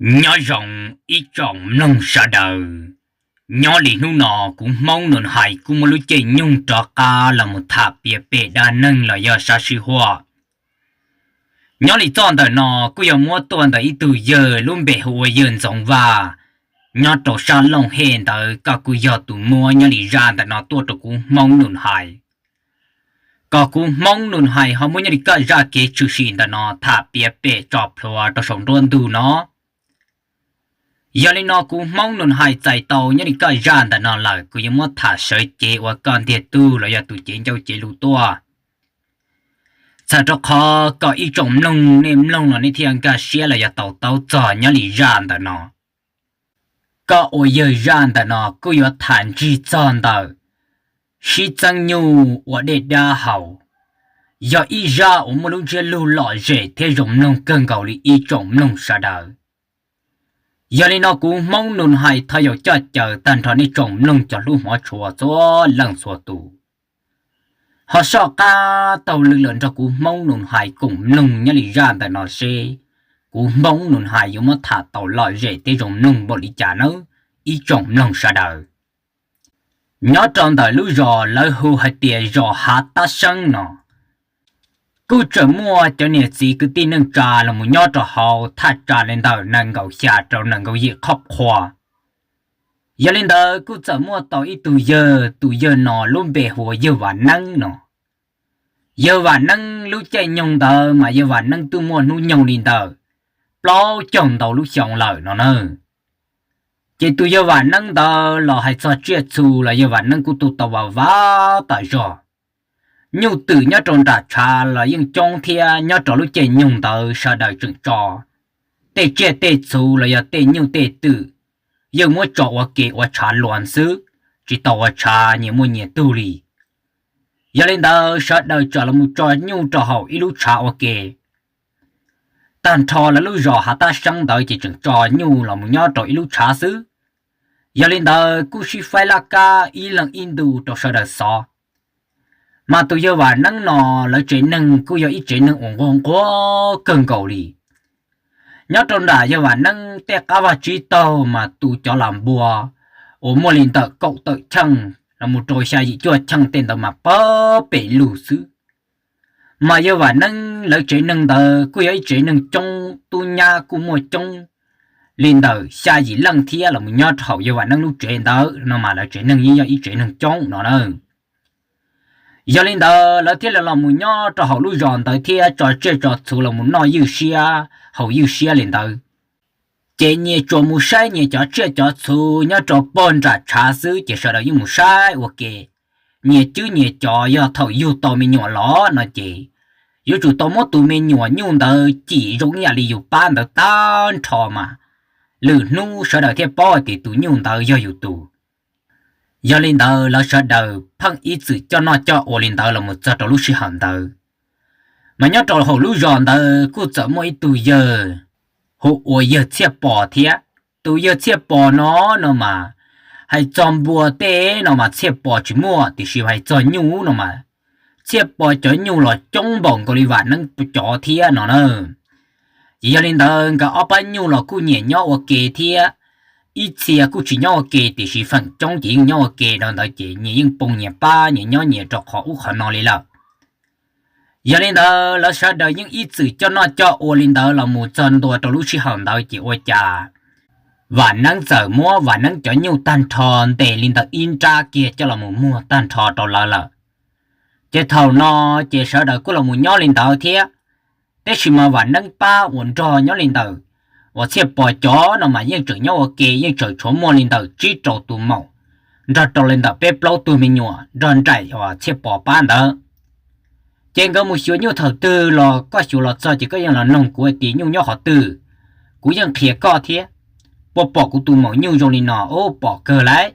Nyob zoo ib tsoom mloog sawv daws. Nyob li hnub no kuv Hmoob Nus Hais kuj muaj lub caij nyoog rov qab los mus tham piav pem dab neeg los yog sab sij huam. Nyob li txoj ntawm no kuj yog muab tuaj ntawm ib tug yawg lub npe hu ua yawg Ntxoov Vaj, nyob rau sab Looj Hej ntawd, koj kuj yog tus muab nyob li zaj ntawm no tuaj rau kuv Hmoob Nus Hais, kom kuv Hmoob Nus Hais ho muab nyob li koj zaj kev tshwm sim ntawm no tham piav pem tso plhuav rau saum nruab ntug no. Yog li no kuv Hmoob Nus Hais txais tau nyob li koj zaj ntawm no lawm, kuv yuav muab tham sawv cev ua koj ntiag tug los yog tus cev ncauj cev lus tuaj. Txhawm rau qhov kom ib tsoom mloog nej mloog los nej thiaj nkag siab los yog tau taub txog nyob li zaj ntawm no. Koj ua yawg zaj ntawm no kuj yuav tham ntsig txog ntawm sib txeeb nyuj ua dej dab haus, yog ib zaj uas muaj lub ntsiab lus lom zem thiab zoo mloog kawg nkaus li ib tsoom mloog sawv daws. Yog li no kuv Hmoob Nus Hais thov yaum coj caw tag nrho nej tsoom mloog cov hlub hmov tshua txhua leej txhua tus, ho soj qab taug lw los nrog kuv Hmoob Nus Hais koom mloog nyob li zaj ntawm no seb kuv Hmoob Nus Hais yuav muab tham tau lom zem thiab zoo mloog npaum li cas nawb ib tsoom mloog sawv daws. Nyob rau ntawm lub zos lawv hu hais tias zos Hav Tab Seeb no, kuj tseem muaj cov niam txiv kwv tij neej tsa los mus nyob rau hauv thaj tsam li ntawm nees nkaum xya rau nees nkaum yim qhov qhua. Yog li ntawd kuj txawm muaj tau ib tug yawg, tus yawg no lub npe hu ua yawg Vam Neeb no. Yawg Vam Neeb lub caij nyoog ntawd mas yawg Vam Neeb twb muaj hnub nyoog li ntawm plaub caug ntau lub xyoo lawm no na. Ces tus yawg Vam Neeb ntawd los hais txog tsiaj txhu los yawg Vam Neeb kuj tu tau vam vam tas zog. Nyuj twm nyob rau nram tshav los yeej coob thiab, nyob rau lub caij nyoog ntawd sawv daws tseem tso tej tsiaj tej txhu los yog tej nyuj tej twm yeej muab tso ua ke ua tshav luas xwb, tsis tau ua tshav nyias muaj nyias tug li. Yog li ntawd sawv daws txawm los mus tso nyuj rau hauv ib lub tshav ua ke. Tag nrho lawv lub zos Hav Tab Seeb ntawd ces tseem tso nyuj los mus nyob rau ib lub tshav xwb. Yog li ntawd kuj sib faib laj kab ib leeg ib ntu rau sawv daws xov. Mas tus yawg Vam Neeb no lawv tsev neeg kuj yog ib tsev neeg uas nquag nquag kawg nkaus li. Nyob rau nram yawg Vam Neeb tej qab vaj tsib taug mas tu cov las npua uas muaj li ntawm kaum tawm cheej los mus rau xya yim cuaj cheej tej ntawd mas pawg pem lug xwb. Mas yawg Vam Neeb lawv tsev neeg ntawd kuj yog ib tsev neeg coob, tub nyab kuj muaj coob li ntawm xya yim leej thiab los mus nyob rau hauv yawg Vam Neeb lub tsev ntawd no mas lawv tsev neeg yeej yog ib tsev neeg coob no na. Yog li ntawd lawv thiaj li los mus nyob rau hauv lub zos ntawd thiab tso tsiaj tso txhu los mus noj ywj siab haus ywj siab li ntawd. Ces nyias tsuas mus saib nyias cov tsiaj cov txhu nyob rau pog nram tshav xwb ces sawv daws yeej mus saib ua ke. Nyias cwb nyias cov, yog thaum yug tau me nyuam los no ces yuav tsum tau muab tus me nyuam nyuj ntawd cim zoo ib yam li yus pab ntawd tag nrho mas lwm hnub sawv daws thiaj paub hais tias tus nyuj ntawd yog yus tus. Yog li ntawd lawv sawv daws pheej ib txwm coj noj coj ua li ntawd los mus txog rau lub sij hawm ntawd. Mas nyob rau hauv lub zos ntawd kuj txawm muaj ib tug yawg hu ua yawg Txhiaj Pos thiab. Tus yawg Txhiaj Pos no no mas hais txog npua tej no mas Txhiaj Pos tsis muaj, tiam sis hais txog nyuj no mas Txhiaj Pos cov nyuj los coob npaum nkaus li Vam Neeb cov thiab no na. Ces yog li ntawd nkawd ob pab nyuj los kuj nyiam nyob ua ke thiab. Ib txhia kuj tsis nyob ua ke tiam sis feem coob ces yeej nyob ua ke rau ntawd ces nyias yeej poo nyias pab nyias nyob nyias rau qhov ub qhov no li lawm. Yog li ntawd lawv sawv daws yeej ib txwm coj noj coj ua li ntawd los mus txog ntua rau lub sij hawm ntawd ces ua cas Vam Neeb txawm muab Vam Neeb cov nyuj tag nrho ntes li ntawm ib nrab kiag coj los mus muag tag nrho rau lawv lawm. Ces thaum no ces sawv daws kuj los mus nyob li ntawd thiab. Tab sis mas Vam Neeb pab uas nrog nyob li ntawm uas Txhiaj Pos cov no mas yeej tseem nyob ua ke, yeej tseem tshuav muaj li ntawm tsib rau tus maum nrog rau li ntawm peb plaub tug me nyuam nrog nraim uas Txhiaj Pos pab ntawd. Ces nkawd mus xyuas nyuj thaum twg los koj xyuas los txog ces koj yeej los noog kuv hais tias nyuj nyob qhov twg, kuv yeej qhia koj thiab. Puas pom kuv tus maum nyuj zoo li no? Ub, pom kawg lauj,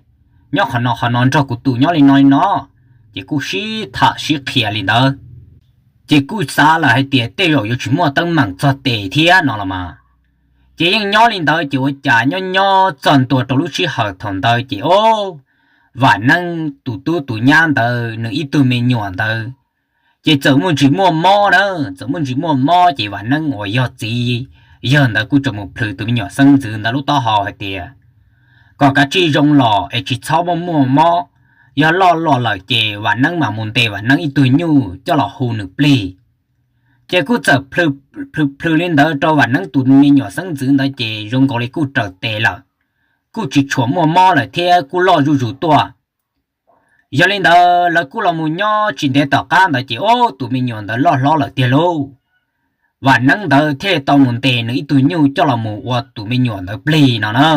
nyob qhov no qhov no nrog kuv tus nyob li no li no. Ces kuj sib tham sib qhia li ntawd. Ces kuj xav lawm hais tias tej zaum yuav tsis muaj teeb meem txog tes thiab no los mas. Ces yeej nyob li ntawd ces ua cas nyob nyob txog ntua rau lub sij hawm thaum ntawd ces o, Vam Neeb tus tub tus nyab ntawd nws ib tug me nyuam ntawd ces txawm muaj ntsis muaj mob na. Txawm muaj ntsis muaj mob ces Vam Neeb uas yog txiv yawg ntawd kuj tseem mus plhws tus me nyuam xeeb ntxwv ntawd lub taub hau hais tias kom kav tsij zoo los es tsis txhob muaj muaj mob, yog loj los lawm ces Vam Neeb mam mus ntes Vam Neeb ib tug nyuj coj los hu nws plig. Ces kuj txawm plhws plhws li ntawd rau Vam Neeb tus me nyuam xeeb ntxwv ntawd ces zoo nkaus li kuj raws tes lawm, kuj tsis tshua muaj mob lawm thiab kuj loj zuj zus tuaj. Yog li ntawd lawv kuj los mus nyob tsis ntev tom qab ntawd ces ub tus me nyuam ntawd loj hlob lawm tiag lauj. Vam Neeb ntawd thiaj tau mus ntes nws ib tug nyuj coj los mus ua tus me nyuam ntawd plig no na.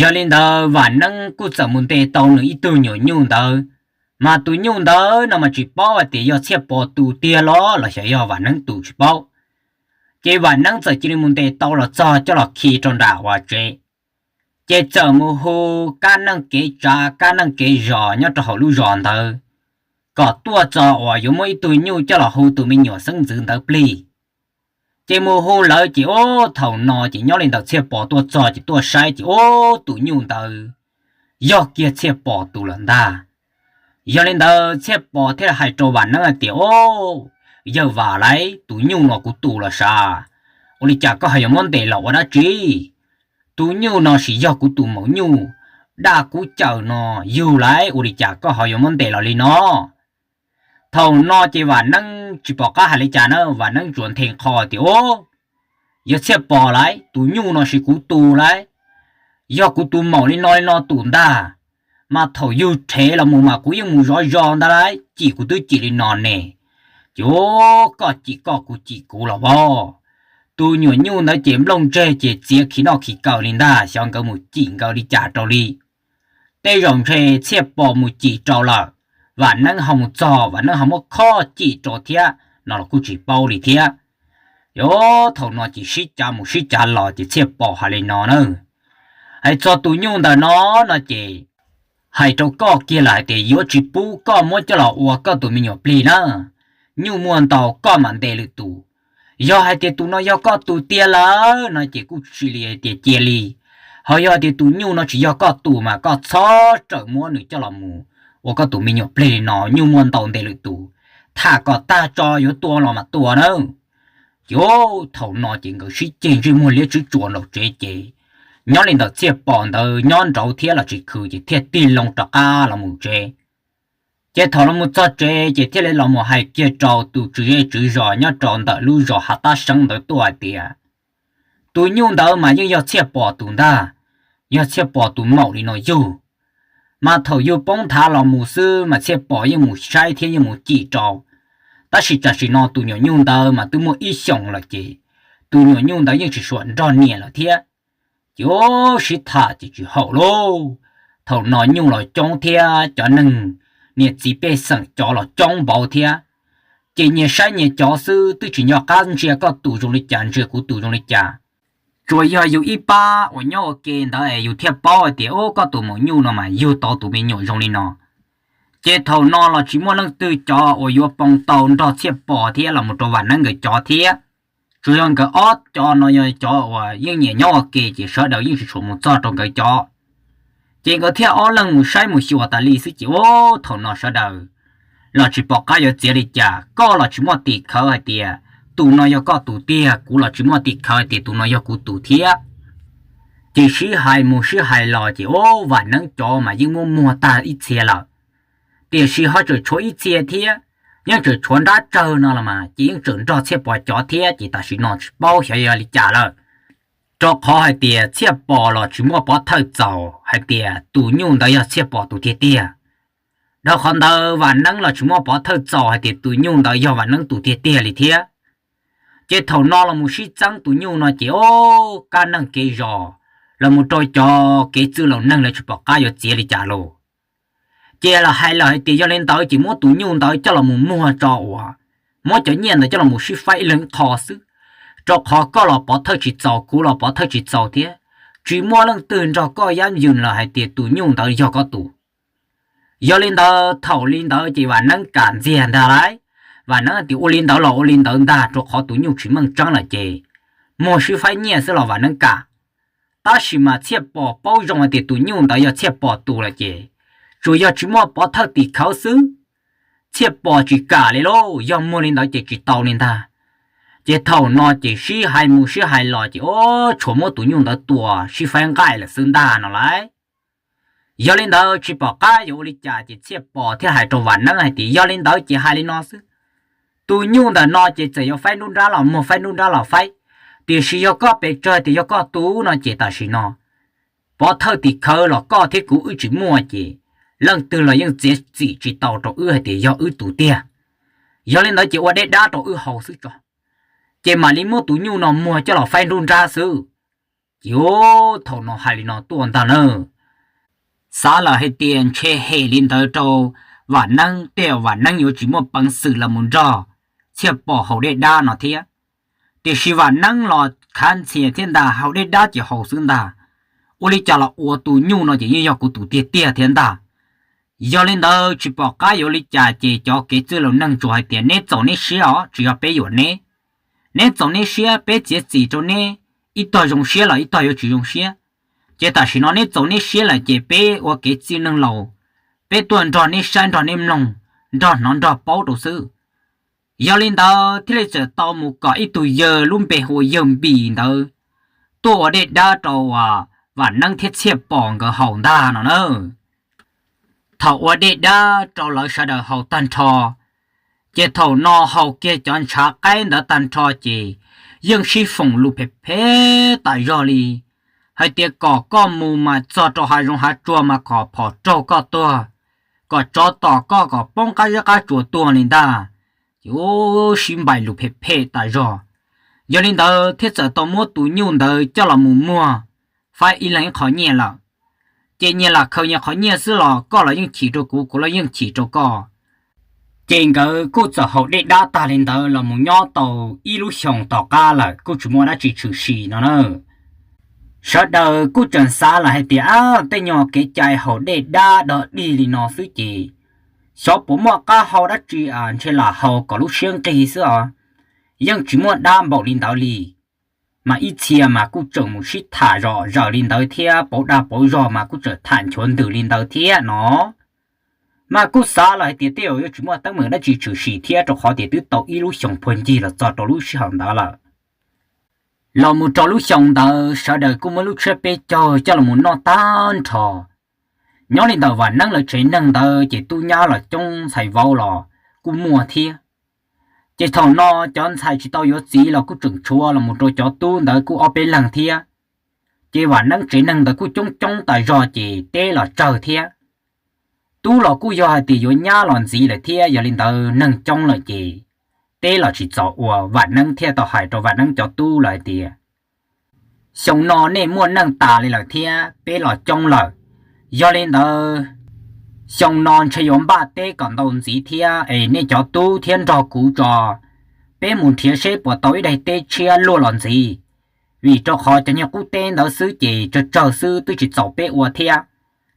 Yog li ntawd Vam Neeb kuj txawm mus ntes tau nws ib tug nyuam nyuj ntawd, mas tus nyuj ntawd no mas tsis paub hais tias yog Txhiaj Pov tus tiag los los xyov yog Vam Neeb tus tsis paub. Ces Vam Neeb txawm cia li mus ntes tau los txog coj los khi rau nram uas tsev, ces txawm mus hu kab neej kev tsav kab neej kev zos nyob rau hauv lub zos ntawd kom tuaj txog uas yuav muab ib tug nyuj coj los hu tus me nyuam xeeb ntxwv ntawd plig. Ces mus hu lawv ces ub thaum no ces nyob li ntawm Txhiaj Pov tuaj txog ces tuaj saib ces ub tus nyuj ntawd yog kiag Txhiaj Pov tus lawm ntag. Yog li ntawd Txhiaj Pov thiaj li hais rau Vam Neeb hais tias, Ub, yawg Vam lauj, tus nyuj no kuv tus los sav, ua li cas koj ho yuav muab ntes los ua dab tsi? Tus nyuj no sis yog kuv tus maum nyuj, daj kuv cawm no yug lauj, ua li cas koj ho yuav muab ntes los li no? Thaum no ces Vam Neeb tsis pom qab hais li cas na, Vam Neeb tsuas nthe qho tias, Ub, yawg Txhiaj Pov lauj, tus nyuj no sis kuv tus lauj, yog kuv tus maum li no li no tus ntag, mas thaum yug rhev los mus mas kuv yeej mus zov zos ntag lauj, cim kuv twb cim li no ne. Ces koj cim koj kuv cim kuv los as. Tus nyuam nyuj ntawd ces nplooj ntseg ces txiav khi noj khi kaw li ntag, xyov nkawd mus cim nkawd li cas rau li. Tej zaum ntshe Txhiaj Pov mus cim rau lawm, Vam Neeb ho mus txog Vam Neeb ho muab khob cim rau thiab no los kuj tsis paub li thiab. Ces thaum no ces sib cav mus sib cav los ces Txhiaj Pov hais li no na, Hais txog tus nyuj ntawm no, no ces hais rau koj kiag lawm hais tias yuav tsis pub koj muab coj los ua koj tus me nyuam plig na. Nyuj muaj ntau koj mam ntes lwm tus. Yog hais tias tus no yog koj tus tiag lawm no ces kuj cia li hais tias cia li, ho yog hais tias tus nyuj no tsis yog koj tus mas koj txhob rawm muab nws coj los mus ua koj tus me nyuam plig li no, nyuj muaj ntau ntes lwm tus, tham kom tag tso yuav tua los mam tua nawb. Ces thaum no ces nkawd sib ceg ntsej muag liab tswb tsuas nraum tsev ces nyob li ntawm Txhiaj Pov ntawd nyob nraud thiab los tsis khwv ces thiaj tig loo rov qab los mus tsev. Ces thaum los mus txog tsev ces thiaj li los mus hais kiag rau tus tswv zej tswv zos nyob rau ntawm lub zos Hav Tab Seeb ntawd tuaj hais tias, Tus nyuj ntawd mas yeej yog Txhiaj Pov tus ntag, yog Txhiaj Pov tus maum li no yug. Mas thaum yug poob nthav los mus xwb mas Txhiaj Pov yeej mus saib thiab yeej mus cim rau. Tab sis tam sim no tus nyuam nyuj ntawd mas twb muaj ib xyoos lawm ces tus nyuam nyuj ntawd yeej tsis suam nrog niam lawm thiab. Ces sib tham ces tsis haum lauj. Thaum no nyuj los coob thiab cov neeg niam txiv pej xeem cov los coob npaum thiab. Ces nyias saib nyias cov xwb twb tsis nco qab ntsia koj tus zoo li cas ntsia kuv tus zoo li cas. Tsuas yog yus ib pab uas nyob ua ke ntawd es yus thiaj paub hais tias ub koj tus maum nyuj no mas yug tau tus me nyuam zoo li no. Ces thaum no los tsis muaj leej twg cov uas yuav poob tau nrog Txhiaj Pov thiab los mus rau Vam Neeb nkawd cov thiab. Tsuas yog nkawd ob cov no yog cov uas yeej nyiam nyob ua ke ces sawv daws yeej tsis tshua mus txog rau nkawd cov. Ces nkawd thiaj ob leeg mus saib mus xyuas tas li xwb ces ub thaum no sawv daws los tsis pom qab yuav txiav li cas, koj los tsis muaj tim khawv hais tias tus no yog koj tus tiag, kuv los tsis muaj tim khawv hais tias tus no yog kuv tus thiab. Ces sib hais mus sib hais los ces ub Vam Neeb cov mas yeej muaj muag tag ib txhia lawm. Tiam sis ho tseem tshuav ib txhia thiab, yeej tseem tshuav nrab tsawg no los mas ces yeej tseem nrog Txhiaj Pov cov thiab ces tam sim no tsis paub xyov yog li cas lawm. Rau qhov hais tias Txhiaj Pov los tsis muaj pov thawj txaus hais tias tus nyuj ntawd yog Txhiaj Pov tus tiag tiag. Dhau qhov ntawd Vam Neeb los tsis muaj pov thawj txaus hais tias tus nyuj ntawd yog Vam Neeb tus tiag tiag li thiab. Ces thaum no los mus sib txeeb tus nyuj no ces ub kab neeg kev zos los mus rau cov kev txwj laus neeg lawv tsis pom qab yuav txiav li cas lauj. Ces los hais lawm hais tias yog li ntawd ces muab tus nyuj ntawd coj los mus muag tso uas muab cov nyiaj ntawd coj los mus sib faib ib leeg qho xwb, rau qhov koj los pov thawj tsis txaus kuv los pov thawj tsis txaus thiab, tsis muaj leej twg nrog koj yab yws los hais tias tus nyuj ntawd yog koj tus. Yog li ntawd thaum li ntawd ces Vam Neeb kam ntxiag ntag lauj. Vam Neeb tias ua li ntawd los ua li ntawd ntag rau qhov tus nyuj tsis meej tseeb lawm ces muag sib faib nyiaj xwb los Vam Neeb kam. Tab sis mas Txhiaj Pov paub zoo hais tias tus nyuj ntawd yog Txhiaj Pov tus lawm ces tsuas yog tsis muaj pov thawj tim khawv xwb, Txhiaj Pov tsis kam li lauj, yog muag li ntawd ces tsis tau li ntag. Ces thaum no ces sib hais mus sib hais los ces ua tshuav muab tus nyuj ntawd tua sib faib nqaij lawm xwb ntag no lauj. Yog li ntawd tsis pom qab yuav ua li cas ces Txhiaj Pom thiaj hais rau Vam Neeb hais tias, yog li ntawd ces hais li no xwb, tus nyuj ntawm no ces txawm yuav faib nruab nrab los muag, faib nruab nrab los faib, tiam sis yog koj pes tsawg tias yog koj tub no ces tam sim no pov thawj tim khawv los koj thiab kuv wb tsis muaj ces leej twg los yeej txiav txim tsis tau rau wb hais tias yog wb tus tiag. Yog li ntawd ces ua dej dab rau wb haus xwb tso, ces mam li muab tus nyuj no muag coj los faib nruab nrab xwb. Ces thaum no hais li no tuaj ntag na, xav lawm hais tias ntshe hem li ntawd rau Vam Neeb, tej Vam Neeb yuav tsis muaj peev xwm los mus nrog Txhiaj Pom haus dej dab no thiab. Tiam sis Vam Neeb los khav ntxhias thiab ntag, haus dej dab ces haus xwb ntag. Ua li cas los ua tus nyuj no ces yeej yog kuv tus tiag tiag thiab ntag. Yog li ntawd tsis pom qab yuav li cas ces cov kev txwj laus neeg tsuas hais tias neb txaus neb siab os, tsis yog peb yuam neb. Neb txaus neb siab peb txiav txim rau neb, ib tog zoo siab los ib tog yuav tsis zoo siab. Ces tam sim no neb txaus neb siab lawm ces peb ua kev txwj neeg laus, peb tuaj nrog neb saib nrog neb mloog, nrog hnov nrog paub rau xwb. Yog li ntawd thiaj li txawm tau mus kom ib tug yawg lub npe hu ua yawg Npis ntawd tuaj ua dej dab rau Vam Neeb thiab Txhiaj Pom nkawd haus ntag no na. Thaum ua dej dab rau lawv sawv daws haus tag nrho, ces thaum no haus kiag cov ntshav qaib ntawd tag nrho ces yeej sib foom lus phem phem tas zog li, hais tias kom koj mus mas txog rau hav zoov hav tsuag mas kom phom raug koj tuag, kom tsov tom koj kom poob qab zeb qab tsuas tuag li ntag. Ces ub sib npaim lus phem phem tas zog. Yog li ntawd thiaj txawm tau muab tus nyuj ntawd coj los mus muag, faib ib leeg ib qho nyiaj lawm. Ces nyias lam khaws nyias qhov nyiaj xwb los koj los yeej chim rau kuv, kuv los yeej chim rau koj. Ces nkawd kuj txawm haus dej dab tag li ntawd los mus nyob tau ib lub xyoos tom qab lawm kuj tsis muaj dab tsi tshwm sim no na. Sawv daws kuj tseem xav lawm hais tias, ab, tej nyuag kev cai haus dej dab dog dig li no xwb ces xyov puas muaj qab hau dab tsi, ntshe lam haus kom lub siab nqig xwb os, yeej tsis muaj dab npaum li ntawd li. Mas ib txhia mas kuj tseem mus sib tham zom zaws li ntawd thiab pauv dag pauv zog mas kuj tseem tham nchuav ntws li ntawd thiab no. Mas kuj xav lawm hais tias tej zaum yuav tsis muaj teeb meem dab tsi tshwm sim thiab, rau qhov tias twb tau ib lub xyoos puag ncig los txog rau lub sij hawm ntawd lawm. Los mus rau lub xyoo ntawd sawv daws kuj muab lub tsiab peb caug coj los mus noj tag nrho. Nyob li ntawm Vam Neeb lawv tsev neeg ntawd ces tub nyab los coob, ntxhais vauv los kuj muaj thiab. Ces thaum no cov ntxhais tsis tau yuav txiv los kuj tseem tshuav los mus rau cov tub ntawd kuj ob peb leeg thiab. Ces Vam Neeb tsev neeg ntawd kuj coob coob tas zog ces teb los tsawg thiab. Tub los kuj yog hais tias yuav nyab los ntxiv lawm thiab, yog li ntawd neeg coob lawm ces teb los tsis txaus ua, Vam Neeb thiaj tau hais rau Vam Neeb cov tub lawm hais tias, xyoo no nej muaj neej tas li lawm thiab peb los coob lawm. Yog li ntawd xyoo no ntshe yuav npaj teb kom ntau ntxiv thiab es nej cov tub thiab nrog kuv tso, peb mus nrhiav seb puas tau ib daim teb tshiab luaj los ntxiv. Vim rau qhov cov nyuag qub teb ntawd xwb ces tsawg tsawg xwb twb tsis txaus peb ua thiab,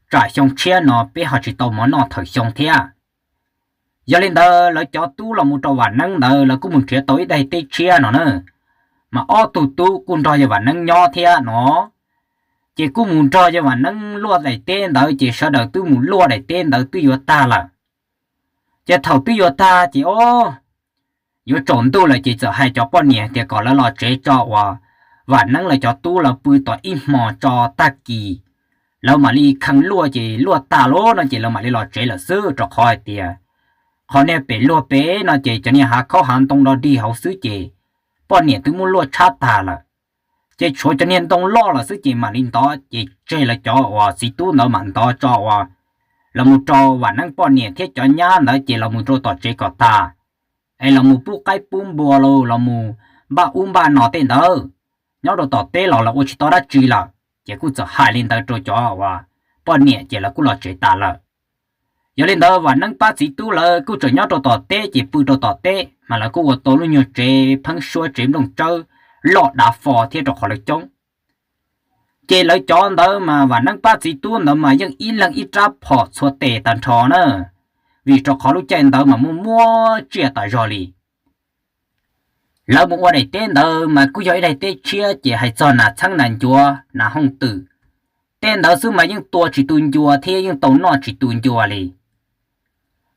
tsam xyoo tshiab no peb ho tsis tau mov noj thawm xyoo thiab. Yog li ntawd lawv cov tub los mus rau Vam Neeb ntawd lawv kuj mus nrhiav tau ib daim teb tshiab no na, mas ob tug tub kuj nrog yawg Vam Neeb nyob thiab no. Ces kuj mus nrog yawg Vam Neeb luaj daim teb ntawd ces sawv daws twb mus luaj daim teb ntawd twb yuav tag lawm. Ces thaum twb yuav tag ces o, yuav tsaus ntuj lawm ces txawm hais cov poj niam tias kom lawv los tsev tso uas Vam Neeb lawv cov tub lawv pw tom ib hmos tso, tag kis lawv mam li kheev luaj ces luaj tag lawm no ces lawv mam li los tsev lawm xwb, rau qhov hais tias qhov niag pem luag pem no ces cov niag hav khaub hav ntoo dog dig hauv xwb ces poj niam twb muab luaj tshab tag lawm. Ces tshuav cov niag ntoo loj lawm xwb ces mam li ntov ces tseg lawv cov uas txiv tub ntawd mam ntov tso uas los mus rau Vam Neeb poj niam thiab cov nyab ntawd ces los mus rau tom tsev kom tag, es los mus pub qaib pub npua los los mus npaj ub npaj no tej ntawd. Nyob rau tom teb los los ua tsis tau dab tsi lawm ces kuj txawm hais li ntawd rau cov uas poj niam ces lawv kuj los tsev tas lawm. Yog li ntawd Vam Neeb pab txiv tub lawv kuj tseem nyob rau tom teb ces pw rau tom teb mas lawv kuj ua tau lub nyuag tsev pheeb suab tsev nplooj tsawb loj dav fo thiab rau qhov lawv coob. Ces lawv cov ntawd mas Vam Neeb pab txiv tub ntawd mas yeej ib leeg ib rab phom txhua tes tag nrho na, vim rau qhov lub caij ntawd mas muaj muab tsiaj tas zog li. Lawv mus ua daim teb ntawd mas kuj yog ib daim teb tshiab ces hais txog nas txheeb nas ncuav nas hooj twm, tej ntawd xwb mas yeej tua tsis tu ncua thiab yeej tau noj tsis tu ncua li.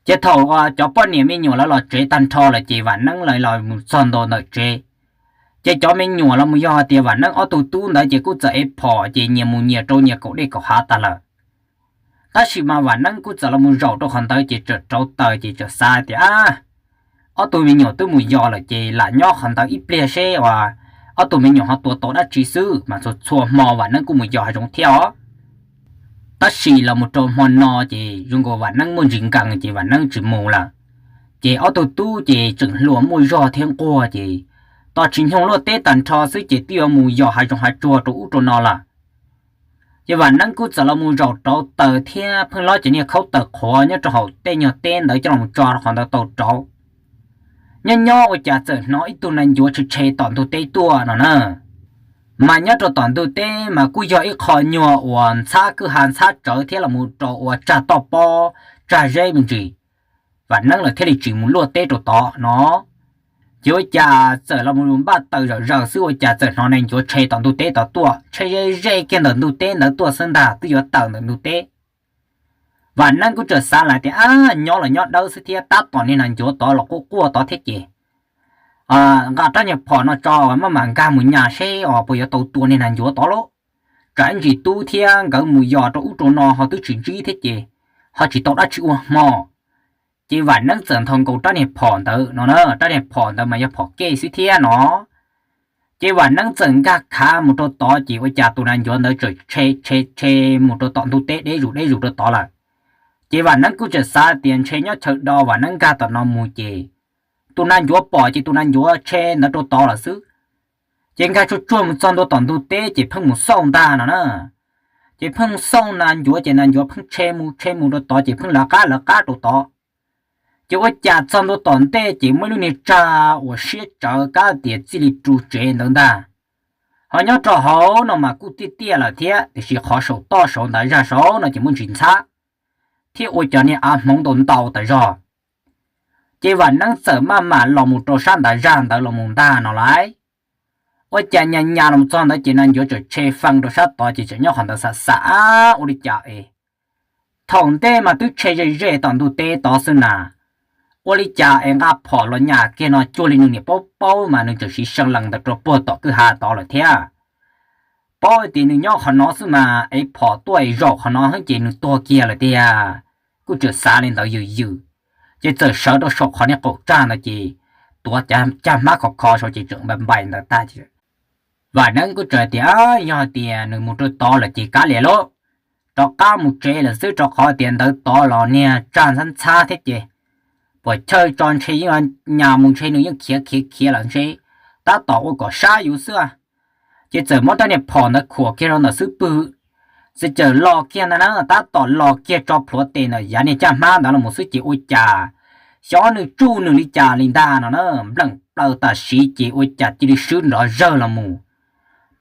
Ces thaum cov poj niam me nyuam lawv los tsev tag nrho lawm ces Vam Neeb lawv los mus txog ntua ntawm tsev, Ces cov me nyuam los mus yog hais tias Vam Neeb ob tug tub ntawd ces kuj txawm ev phom ces nyias mus nyias rau nyias kaum dej kaum hav tag lawm. Tab sis mas Vam Neeb kuj txawm los mus zaum rau qhov ntawd ces txawm rauv taws ces txawm xav tias, Ab, ob tug me nyuam twb mus yos lawm ces lam nyob qhov ntawd ib pliag seb uas ob tug me nyuam ho tua tau dab tsi xwb. Mas txhua txhua hmo Vam Neeb kuj mus yos hav zoov thiab os. Tab sis los mus rau hmo no ces zoo nkaus Vam Neeb muaj ntsis nkees ces Vam Neeb tsis mus lawm. Ces ob tug tub ces tseem hluas muaj zog thiab nquag ces tos tsis nyoog luaj teb tag nrho xwb ces twb yuav mus yos hav zoov hav tsuag rau ub rau no lawm. Ces Vam Neeb kuj txawm los mus zaum rauv taws thiab pheej lob cov niag khaub taws qhuav nyob rau hauv tej nyuag teb ntawd coj los tso rau qhov ntawd tau rauv. Nyob nyob ua cas txawm hnov ib tug nas ncuav tshe tshe tom ntug teb tuaj no na. Mas nyob rau tom ntug teb mas kuj yog ib qho nyuag uas ntxhab kwj ha ntxhab tsawv thiab los mus rau ua tsag toj pob tsag zeb me ntsis, Vam Neeb lawv thiaj li tsis mus luaj teb rau tod no. Ces ua cas txawm los mus npaj taws zawm zaws xwb ua cas txawm hnov nas ncuav tshe tom ntug teb tod tuaj, tshe ze ze kiag ntawm ntug teb ntawd tuaj xwb ntag, twb yuav tawm ntawm ntug teb. Vam Neeb kuj txawm xav lawm tias, Ab, nyob los nyob dawb xwb thiab, tab tom niag nas ncuav tod los quaj quaj tod thiab ces nqa rab niag phom no tso maj mam nkag mus nyas seb os puas yuav tau tua niag nas ncuav tod lauj. Tsam ib ntsis tub thiab nkawd mus yos rau ub rau no ho twb tsis ntsib thiab ces ho tsis tau dab tsi ua hmo. Ces Vam Neeb txawm nthos nkaus rab niag phom ntawd no na, rab niag phom ntawd mas yog phom kej xwb thiab no. Ces Vam Neeb txawm nkag khav mus rau tod ces ua cas tus nas ncuav ntawd txawm tshe tshe mus rau tom ntug teb deb zus deb zus rau tod lawm. Ces Vam Neeb kuj txawm xav tias ntshe nyob chaw do Vam Neeb nkag tom no mus ces tus nas ncuav pom ces tus nas ncuav tshe ntawd rau tod lawm xwb. Ces nkag tsuag tsuag mus txog ntua tom ntug teb ces pheej mus xauj ntag no na. Ces pheej xauj nas ncuav ces nas ncuav pheej tshe mus tshe mus rau tod ces pheej lawv qab lawv qab rau tod. Ces ua cas txog ntua tom ntej ces muaj ib lub niag tsag uas siab tsawv kab tias txij li ru tsev ntawd ntag. Ho nyob rau hauv no mas kuj tiaj tiaj lawm thiab tiam sis qhov saum toj saud ntawd zaj saud no ces muaj ntsis ntxhab thiab ua cov niag av hmoov ntau ntau tas zog. Ces Vam Neeb txawm maj mam los mus rau sab ntav zaj ntawd los mus ntag no lauj. Ua cas nyas nyas los txog ntawd ces nas ncuav txawm tshe fee rau sab tod ces txawm nyob qhov ntawd xav xav, Ab, ua li cas es thaum ntej mas twb tshe ze ze tom ntug teb tod xwb na, ua li cas es nqa phom los nyas kiag no cuag li nws niam paub paub mas nws txawm siv see lees ntawd rau puag tom kwj ha tod lawm thiab. Paub tias nws nyob qhov no xwb mas ev phom tuaj es zaum qhov no xwb ces nws tuag kiag lawm tiag. Kuj txawm xav li ntawd yws yws, ces txawm sawv rau saum qhov niag qaum tsag ntawd ces tuav caj hmab khov kho saud ces tseem npai npai ntawd tag. Vam Neeb kuj txawm tias, Yog hais tias nws mus rau tod lawm ces kav liam lauj, rov qab mus tsev lawm xwb, rau qhov tias ntawd tod los niag tsag ntxhab ntxhab thiab ces puas chawj tso ntshe yeej nyas mus ntshe nws yeej khiav khiav khiav lawm ntshe, tab tom ua kom sab yus xwb. Ces txawm muab rab niag phom ntawd khuam kiag rau ntawm xub pwg, txawm cawm los kiag ntag na, tab tom los kiag tso plhuav tes ntawm yav niag caj hmab ntawd los mus xwb ces ua cas xyov nws tsuj nws li cas li ntag no na, npleem plaws tam sim ces ua cas cia li swb nrov zawg los mus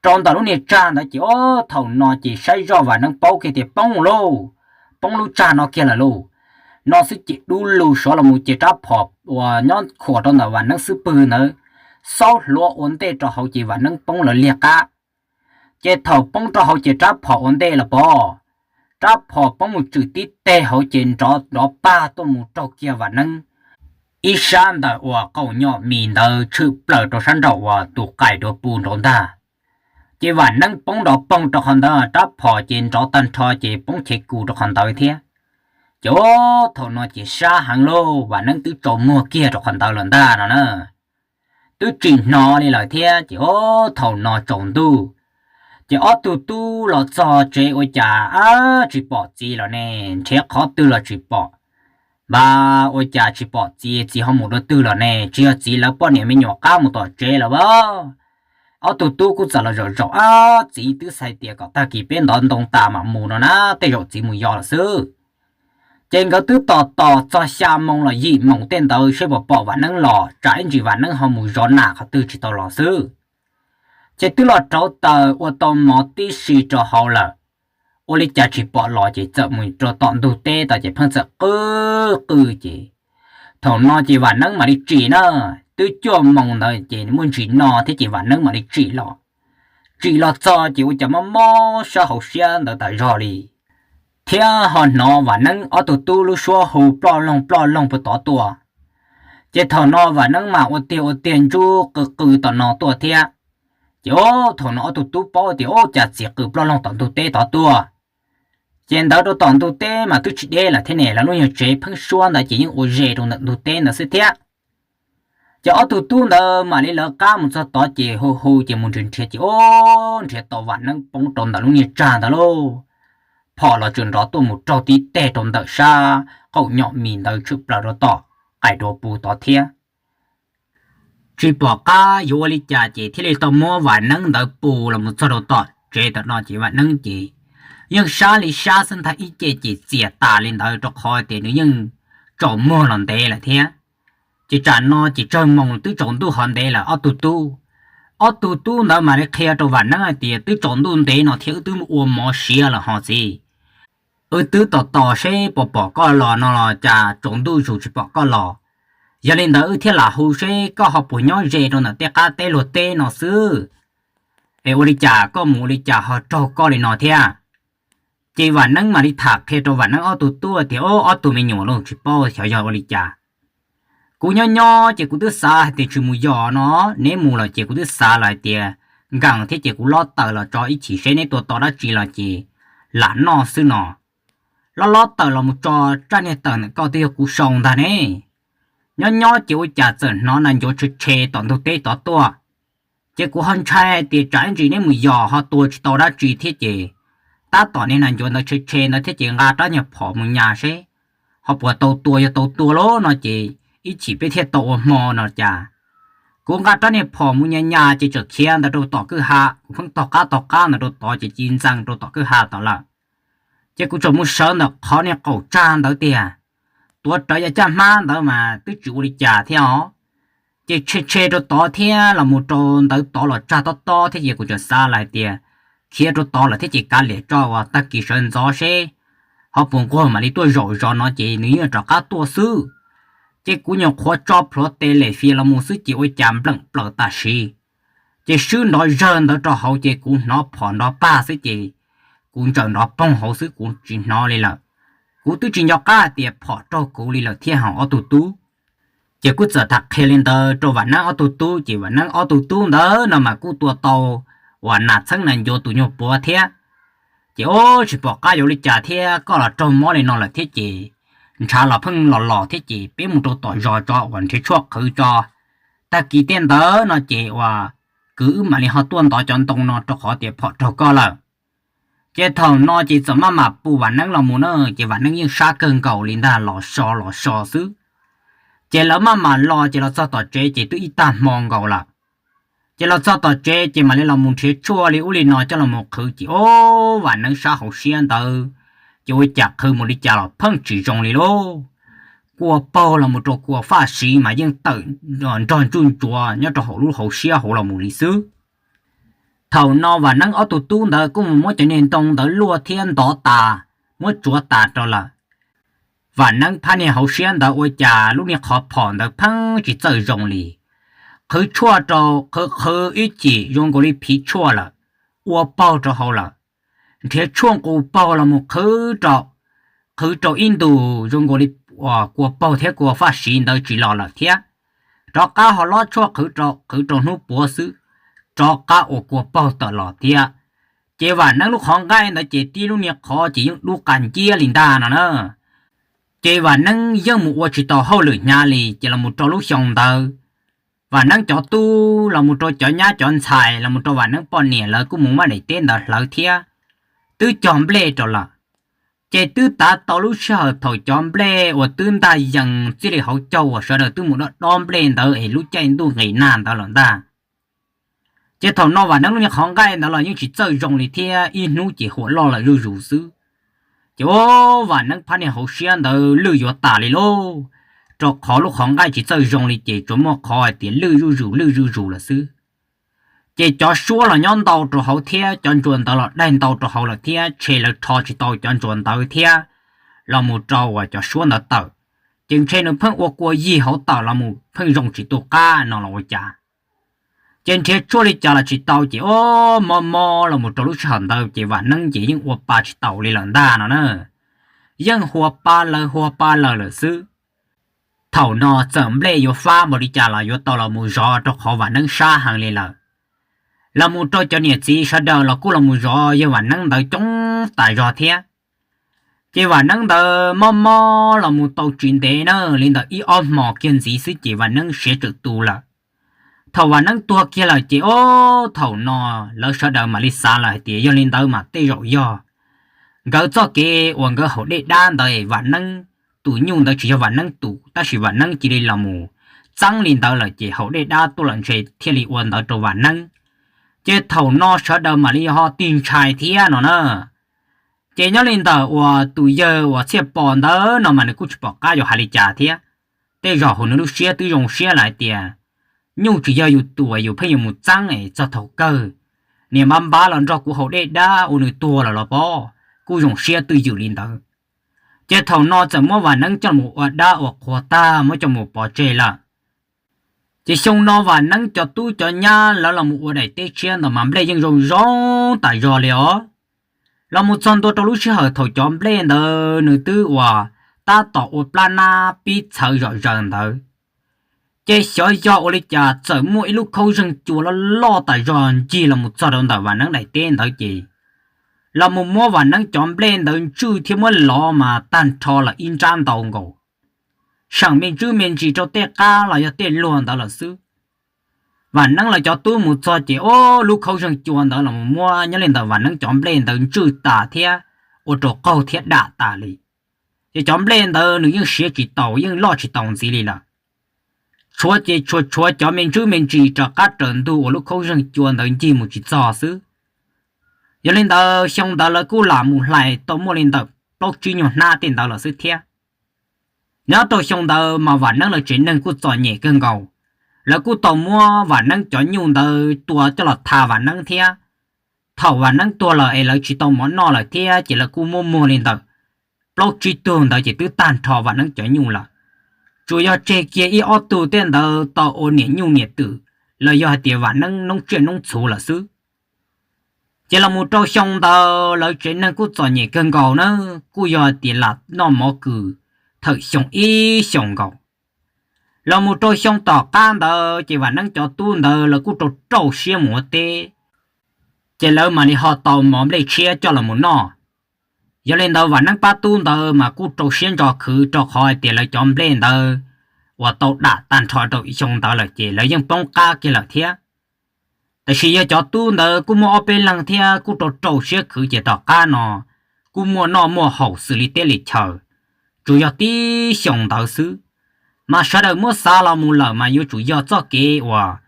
rau ntawm lub niag tsag ntawd ces, o, thaum no ces saib zoj Vam Neeb paub kiag tias poob lauj, poob lub tsag no kiag lawm lauj. No xwb ces dub lug suav los mus ces rab phom uas nyob khuam rau ntawm Vam Neeb xub pwg ntawd xaub hluav ua ntej rau hauv ces Vam Neeb poob lawv liag qab. Ces thaum poob rau hauv ces rab phom ua ntej los pov, rab phom poob mus tswm tib teg hauv ces nrov nrov pag tuaj mus raug kiag Vam Neeb ib sab ntawm uas qaum nyom mis ntawd tshwm plaws rau sab nraum uas tus qais duav pu nraud ntag. Ces Vam Neeb poob nrov poog rau qhov ntawd, rab phom ces nrov tag nrho ces poob chev kus rau qhov ntawd thiab. Ces thaum no ces sab heev lauj, Vam Neeb twb tsaus muag kiag rau qhov ntawd lawm ntag no na. Twb tsis hnov li lawm thiab ces, o, thaum no tsaus ntuj. Ces ob tug tub los txog tsev ua cas, ab, tsis pom txiv los ne, nrhiav qhov twg los tsis pom. Npab, ua cas tsis pom txiv, txiv ho mus dua twg los ne, tsis yog txiv lawv poj niam me nyuam qab mus tom tsev lawm as. Ob tug tub kuj txawm los zaum zaum, ab, txiv twb hais tias kom tag kis peb ntov ntoo tas mam mus no na, tej zaum txiv mus yos lawm xwb. Ces nkawd twb tos tos txog xya moo los yim moos tej ntawd seb puas pom Vam Neeb los, tsam ib ntsis Vam Neeb ho mus zov nas qhov twg tsis tau los xwb. Ces twb los rauv taws ua tau mov tib si rau hauv lawm, ua li cas tsis pom los ces txawm mus rau tom ntug teb tod ces pheej txawm qw qw ces thaum no ces Vam Neeb mam li tsim na, twb cuaj moos ntawd ces muaj ntsis no thiab ces Vam Neeb mam li tsim los. Tsim los txog ces ua cas mob mob sab hauv siab ntawd tas zog li, thiab ho hnov Vam Neeb ob tug tub lub suab hu ploj loog ploj loog puag tod tuaj. Ces thaum no Vam Neeb mam ua tiag ua tiag ntsuj qw qw tom no tuaj thiab, Ces ob thaum no ob tug tub paub tias ua cas txiv qw ploj loog tom ntug teb tod tuaj. Ces ntawd rau tom ntug teb mas twb tsis deb lawm thiab ne, lawv lub nyuag tsev pheeb suab ntawd ces yeej ua ze rau ntawm ntug teb ntawd xwb thiab. Ces ob tug tub ntawd mam li lawv qab mus txog tod ces hu hu ces mus nrhiav nrhiav ces ob nrhiav tau Vam Neeb poob rau ntawm lub niag tsag ntawd lauj. Phom los tseem nrov tuaj mus raug tib teg rau ntawm sab qaum nyom mis ntawd tshwm plaws rau tom qais duav pus tod thiab. Tsis pom qab yuav ua li cas ces thiaj li tau muab Vam Neeb ntawd pus los mus txog rau tom tsev tom no ces Vam Neeb ces yeej sab li sab xwb ntag, ib ce ces txias tas li ntawd rau qhov tias nws yeej tsaus muag los ntev lawm thiab. Ces tsam no ces tsawg moos twb tsaus ntuj hov ntev lawm ob tug tub. Ob tug tub ntawd mam li qhia rau Vam Neeb hais tias twb tsaus ntuj ntev no thiab wb twb mus ua mov siav lawm hov txiv. Wb twb tos tos seb puas pom koj los no los cas tsaus ntuj zus tsis pom koj los. Yog li ntawd wb thiaj lam hu seb koj ho puas nyob ze rau ntawm tej qab teb luag teb no xwb, es ua li cas koj mus ua li cas ho raug koj li no thiab. Ces Vam Neeb mam li tham qhia rau Vam Neeb ob tug tub tias ob tug me nyuam los tsis paub xyov yog ua li cas. Kuv nyob nyob ces kuv twb xav hais tias tsis mus yos no, neb mus lawm ces kuv twb xav lawm hais tias nkees thiab ces kuv lob taws los tso ib chim seb neb tua tau dab tsi los ces lam noj xwb no. Lob lob taws los mus tso tsaj niag taws ntawm koj twb yog kuv sau ntag ne. Nyob nyob ces ua cas txawm hnov nas ncuav tshe tshe tom ntug teb tod tuaj. Ces kuv ho ntshai hais tias tsam ib ntsis neb mus yos ho tua tsis tau dab tsi thiab ces tab tom niag nas ncuav ntawd tshe tshe ntawd thiab ces nqa rab nyuag phom mus nyas seb ho puas tau tua, yog tau tua lauj no ces ib chim peb thiaj tau ua hmo no cas. Kuv nqa rab niag phom mus nyas nyas ces txawm khiav ntawd rau tom kwj ha, kuv pheej taug qab taug qab ntawd rau tod ces ci ntxees rau tom kwj ha tod lawm. Ces kuv txawm mus sawv ntawm qhov niag qaum tsag ntawd tiag, tuav rawv yav caj hmab ntawd mas twb tsis ua li cas thiab os. Ces tshe tshe rau tod thiab los mus rau ntawd tod los tsag tob tob thiab ces kuv tseem xav lawm hais tias khiav rau tod lawm thiab ces kav liam tso uas tag kis sawv ntxov seb ho puas nquag mam li tuaj zaum zov no ces nws yeej rov qab tuaj xwb. Ces kuv nyuam qhuav tso plhuav tes lem fias los mus xwb ces ua cas npleem plaws tam sim ces swb nrov zawg ntawd rau hauv ces kuv hnov phom nrov pag xwb ces kuv ntsaws nrov poog hauv xwb kuv tsis hnov li lawm. Kuv twb tsis nco qab hais tias phom raug kuv li lawm thiab hos ob tug tub. Ces kuj txawm tham qhia li ntawd rau Vam Neeb ob tug tub ces Vam Neeb ob tug tub ntawd no mas kuj tua tau uas nas txheeb nas ncuav tus nyuag puav thiab. Ces ob tsis pom qab yuav li cas thiab koj los raug mob li no lawm thiab ces ntshav los pheej los los thiab ces peb mus rau tom zos tso uas nrhiav tshuaj qhwv tso, tag kis tej ntawd no ces uas kwv wb mam li ho tuaj ntov cov ntoo no rau qhov tias phom raug koj lawm. Ces thaum no ces txawm maj mam pus Vam Neeb los mus na ces Vam Neeb yeej sab kawg nkaus li ntag los so los so xwb. Ces lawv maj mam los ces los txog tom tsev ces twb ib tag hmo nkaus lawm. Ces los txog tom tsev ces mam li los mus nrhiav tshuaj li ub li no coj los mus qhwv ces ob Vam Neeb sab hauv siab ntawd ces ua cas qhwv mus li cas los pheej tsis zoo li lauj. Kua paug los mus rau kua faj siv mas yeej tawm nrog ntsuj ntsuav nyob rau hauv lub hauv siab hauv los mus li xwb. Thaum no Vam Neeb ob tug tub ntawd kuj mus muab cov niag ntoo ntawd luaj thiab ntov tas, muab tsuav tas rau lawm. Vam Neeb phab niag hauv siab ntawd ua cas lub niag qhov phom ntawd pheej tsis txawj zoo li. Qhwv tshuaj rau qhwv qhwv ib chim zoo nkaus li phiv tshuaj lawm, ua paug rau hauv lawm. Nrhiav tshuaj nqus paug los mus qhwv rau, qhwv rau ib ntus zoo nkaus li kua paug thiab kua faj siv ntawd tsis los lawm thiab. Rov qab ho lob tshuaj qhwv rau, qhwv rau hnub puav xwb, rov qab ua kua paug tawm los thiab. Ces Vam Neeb lub qhov nqaij ntawd ces tib lub niag qhov ces yeej dub qas nciab li ntag no na. Ces Vam Neeb yeej mus ua tsis tau hauj lwm hnyav li ces los mus rau lub xyoo ntawd, Vam Neeb cov tub los mus rau cov nyab cov ntxhais los mus rau Vam Neeb poj niam lawv kuj mus maj daim teb ntawd hlawv thiab, twb cog nplej rau lawm. Ces twb tav tau lub sij hawm thaum cov nplej uas twb ntaj yees txij li hauv caug uas sawv daws twb mus dob dob nplej ntawd es lub caij ntuj nqis nag ntawd lawm ntag. Ces thaum no Vam Neeb lub niag qhov nqaij ntawd los yeej tsis txawj zoo li thiab, ib hnub ces huam loj lawm zuj zus xwb. Ces ua Vam Neeb phab niag hauv siab ntawd lwj yuav tas li lauj, rau qhov lub qhov nqaij tsis txawj zoo li ces tsuas muaj qhov hais tias lwj zuj zus lwj zuj zus lawm xwb. Ces cov suab los nyob ntau rau hauv thiab cov ntsuas ntawd los daig ntau rau hauv lawm thiab, ntshe lawv rho tsis tau cov ntsuas ntawd thiab los mus rau uas cov suab ntawd tawm. Ces ntshe nws pheej ua kua yig hauv tawm los mus pheej zoo tsis tu qab no los ua cas. Ces nrhiav tshuaj li cas los tsis tau ces ob mob mob los mus rau lub sij hawm ntawd ces Vam Neeb ces yeej ua pa tsis taus li lawm ntag no na. Yeej hua pa lawg hua pa lawg lawm xwb. Thaum no txawm nplej yuav fab npaum li cas los yuav tau los mus zov rau qhov Vam Neeb sab heev li lawm. Los mus rau cov niam txiv sawv daws los kuj los mus zov yawg Vam Neeb ntawd coob tas zog thiab. Ces Vam Neeb ntawd mob mob los mus tau tsis ntev na, li ntawm ib ob hmos kiag ntxiv xwb ces Vam Neeb siav tawm tu lawm. Thaum Vam Neeb tuag kiag lawm ces ob thaum no lawv sawv daws mam li xav lawm hais tias yog li ntawd mas tej zaum yog nkawd txoj kev uas nkawd haus dej dab ntawd es Vam Neeb tus nyuj ntawd tsis yog Vam Neeb tus, tab sis Vam Neeb cia li los mus txeeb li ntawd lawm ces haus dej dab tuaj lawm ntshe thiaj li ua ntawd rau Vam Neeb. Ces thaum no sawv daws mam li ho tig ntshai thiab no na. Ces nyob li ntawm uas tus yawg uas Txhiaj Pov ntawd no mas nws kuj tsis pom qab yuav hais li cas thiab. Tej zaum hauv nws lub siab twb zoo siab lawm hais tias nyuj tsis yog yus tus, yus pheej yuav mus txeeb es txog thaum kawg niam npab npab los nrog kuv haus dej dab ua nws tuag lawm los pob, kuj zoo siab twj ywm li ntawd. Ces thaum no txawm muab Vam Neeb coj mus ua dab ua qhua tag muab coj mus pov tseg lawm. Ces xyoo no Vam Neeb cov tub cov nyab lawv los mus ua daim teb tshiab ntawd mas nplej yeej zoo zoo tas zog li os. Los mus txog ntua rau lub sij hawm thaum cov nplej ntawd nws twb uas tab tom ua plab nab pib txhawv zom zaws ntawd, ces xyov yog ua li cas txawm muaj ib lub khaub zeeg cua loj loj tas zog ncig los mus txog rau ntawm Vam Neeb daim teb ntawd ces los mus muab Vam Neeb cov nplej ntawd ntswj thiab muab lov mas tag nrho lawm ib nrab ntau nkaus, seem me ntsis me ntsis rau tej qab los yog tej luag ntawd lawm xwb. Vam Neeb lawv cov tub mus txog ces ob lub khaub zeeg cua ntawd los mus muab nyob li ntawm Vam Neeb cov nplej ntawd ntswj tas thiab ua rau qaug thiab dam tas li. Ces cov nplej ntawd nws yeej siav tsis taus yeej loj tsis taus ntxiv li lawm. Tshuav ces tshuav tshuav cov me ntsis me ntsis rov qab raws ntug uas lub khaub zeeg cua ntawd ncig mus tsis txog xwb. Yog li ntawd xyoo ntawd lawv kuj lam mus hlais tau muaj li ntawm plaub tsib nyuag hnab tej ntawd lawm xwb thiab. Nyob rau xyoo ntawd mas Vam Neeb lawv tsev neeg kuj txom nyem kawg nkaus. Lawv kuj tau muab Vam Neeb cov nyuj ntawd tua coj los tha Vam Neeb thiab. Thaum Vam Neeb tuag lawm es lawv tsis tau mov noj lawm thiab ces lawv kuj muab muag li ntawm plaub tsib tug ntawd ces twb tag nrho Vam Neeb cov nyuj lawm. Tsuas yog tseg kiag ib ob tug tej ntawd tau ua niam nyuj niam twm los yog hais tias Vam Neeb noob tsiaj noob txhuv lawm xwb. Ces los mus rau xyoo ntawd lawv tsev neeg kuj txom nyem kawg nkaus na, kuj yog hais tias lam noj mov kws thawm xyoo ib xyoos nkaus. Los mus rau xyoo tom qab ntawd ces Vam Neeb cov tub ntawd lawv kuj rau rau siab mus ua teb, ces lawv mam li ho tau mov nplej tshiab coj los mus noj. Yog li ntawd Vam Neeb pab tub ntawd mas kuj rau siab ntso khwv rau qhov hais tias lawv cov nplej ntawd uas tau dam tag nrho rau xyoo ntawd lawm ces lawv yeej poob qab kiag lawm thiab. Tab sis yog cov tub ntawd kuj muaj ob peb leeg thiab kuj rau rau siab khwv ces tom qab no kuj muaj noj muaj haus xws li teb li chaw. Tsuas yog tib xyoos ntawd xwb, mas sawv daws muab xav los mus lawm mas yuav tsum yog txoj kev uas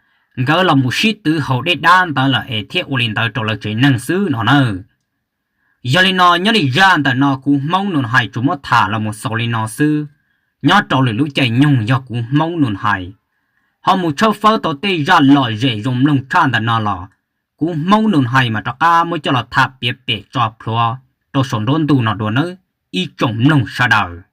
nkawd los mus sib twv haus dej dab ntawd lawm es thiaj ua li ntawd rau lawv tsev neeg xwb no na. Yog li no nyob li zaj ntawm no kuv Hmoob Nus Hais tsuas muab tham los mus xaus li no xwb. Nyob rau lwm lub caij nyoog yog kuv Hmoob Nus Hais ho mus tshawb fawb tau tej zaj lom zem zoo mloog tshaj ntawm no los kuv Hmoob Nus Hais mas rov qab muab coj los tham piav pem tso plhuav rau saum nruab ntug no dua nawb ib tsoom mloog sawv daws.